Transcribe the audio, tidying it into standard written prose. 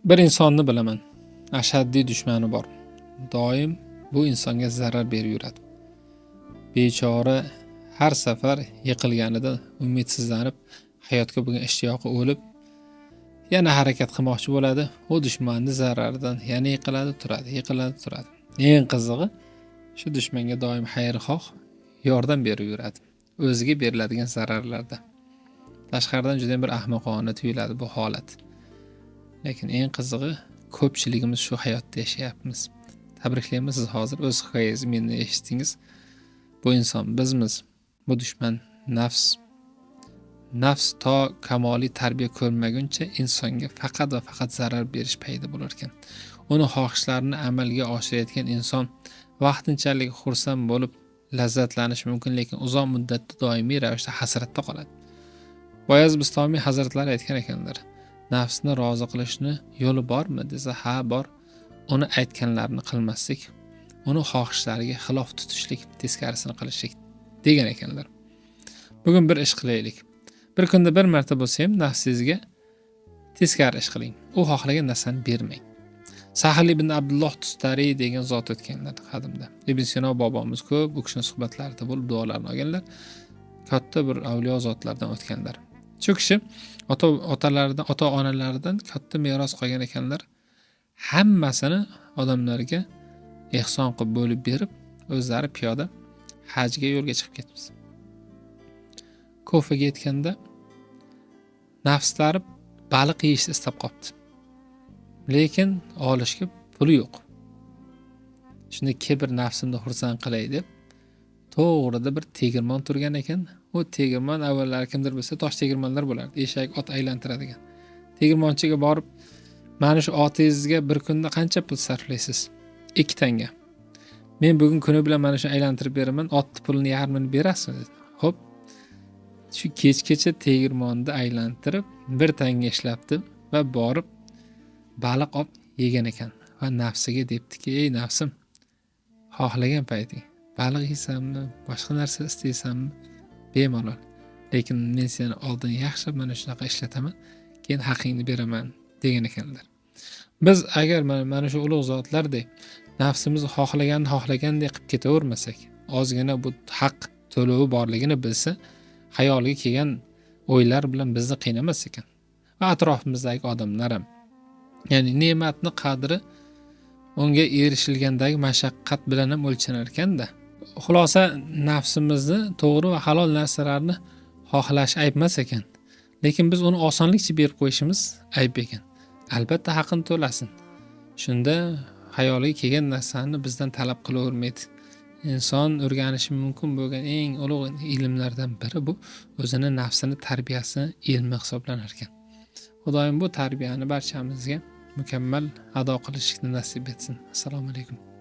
Bir insonni bilaman. Ashaddiy dushmani bor. Doim bu insonga zarar berib yuradi. Bechora har safar yiqilganida umidsizlanib, hayotga bo'lgan ishtiyoqi o'lib, yana harakat qilmoqchi bo'ladi. U dushmanni zararidan yana yiqiladi, turadi, yiqiladi, turadi. Eng qizig'i, shu dushmanga doim xayrixoh yordam berib yuradi. O'ziga beriladigan zararlarda. Tashqaridan juda bir ahmoqona tuyuladi bu holat. Lekin eng qizig'i, ko'pchiligimiz shu hayotda yashayapmiz. Tabriklayman, siz hozir o'z hikoyangizni mendan eshitdingiz. Bu inson bizmiz. Bu dushman nafs. Nafs to kamoliy tarbiya ko'rmaguncha insonga faqat va faqat zarar berish payda bo'lar ekan. Uni xohishlarini amalga oshirayotgan inson vaqtinchalik xursand bo'lib lazzatlanishi mumkin, lekin uzoq muddatda doimiy ravishda hasratda qoladi. Boyaz Bistomiy hazratlari aytgan ekanlar, nafsni rozi qilishni yo'li bormi desa, ha bor. Uni aytganlarini qilmaslik, uni xohishlariga xilof tutishlik, teskarisini qilishlik degan ekanlar. Bugun bir ish qilaylik. Bir kunda bir marta bo'lsa ham nafsingizga teskari ish qiling. U xohlagan narsani bermang. Sahl ibn Abdulloh Tustari degan zot o'tganlar qadimda. Ibn Sino bobomiz ko'p u kishini suhbatlarida bo'lib duolarni olganlar. Katta bir avliyo zotlardan o'tganlar. Shu kishi ota-otalaridan, ota-onalaridan katta meros qolgan ekanlar. Hammasini odamlarga ehson qilib bo'lib berib, o'zlari piyoda hajga yo'lga chiqib ketibdi. Kofaga yetganda nafslari baliq yeyishni istab qolibdi. Lekin olishga puli yo'q. Shunda kibr nafsimni xursand qilay deb to'g'rida bir tegirmon turgan ekan. U tegirmon avvallari kimdir bilsa tosh tegirmonlar bo'lardi. Eshak, ot aylantiradigan. Tegirmonchiga borib, mana shu otingizga bir kunda qancha pul sarflaysiz? 2 tanga. Men bugun kuni bilan mana shuni aylantirib beraman, otni pulini yarmini berasizmi dedi. Xo'p. Shu kechgacha tegirmonni aylantirib 1 tanga ishlabdi va borib baliq olib yegan ekan va nafsiga debdiki, ey nafsim, xohlagan payting baliq yeysanmi, boshqa narsa istaysanmi, bemalol. Lekin men seni oldin yaxshi mana shunaqa ishlataman, keyin haqingni beraman degan ekanlar. Biz agar mana shu ulug' zotlardek nafsimizni xohlaganini xohlagandek qilib ketavermasak, ozgina bu haq to'lovi borligini bilsa, xayoliga kelgan o'ylar bilan bizni qiynamas ekan. Va atrofimizdagi odamlar ham. Ya'ni ne'matni qadri unga erishilgandagi mashaqqat bilan ham o'lchanar ekanda. Xulosa, nafsimizni to'g'ri va halol narsalarni xohlash ayb emas ekan. Lekin biz uni osonlikcha berib qo'yishimiz ayb ekan. Albatta haqini to'lasin. Shunda xayoliga kelgan narsani bizdan talab qilavermaydi. Inson o'rganishi mumkin bo'lgan eng ulug' ilmlardan biri bu o'zini nafsini tarbiyasi ilmi hisoblanar ekan. Xudoyim bu tarbiyani barchamizga mukammal ado qilishlikni nasib etsin. Assalomu alaykum.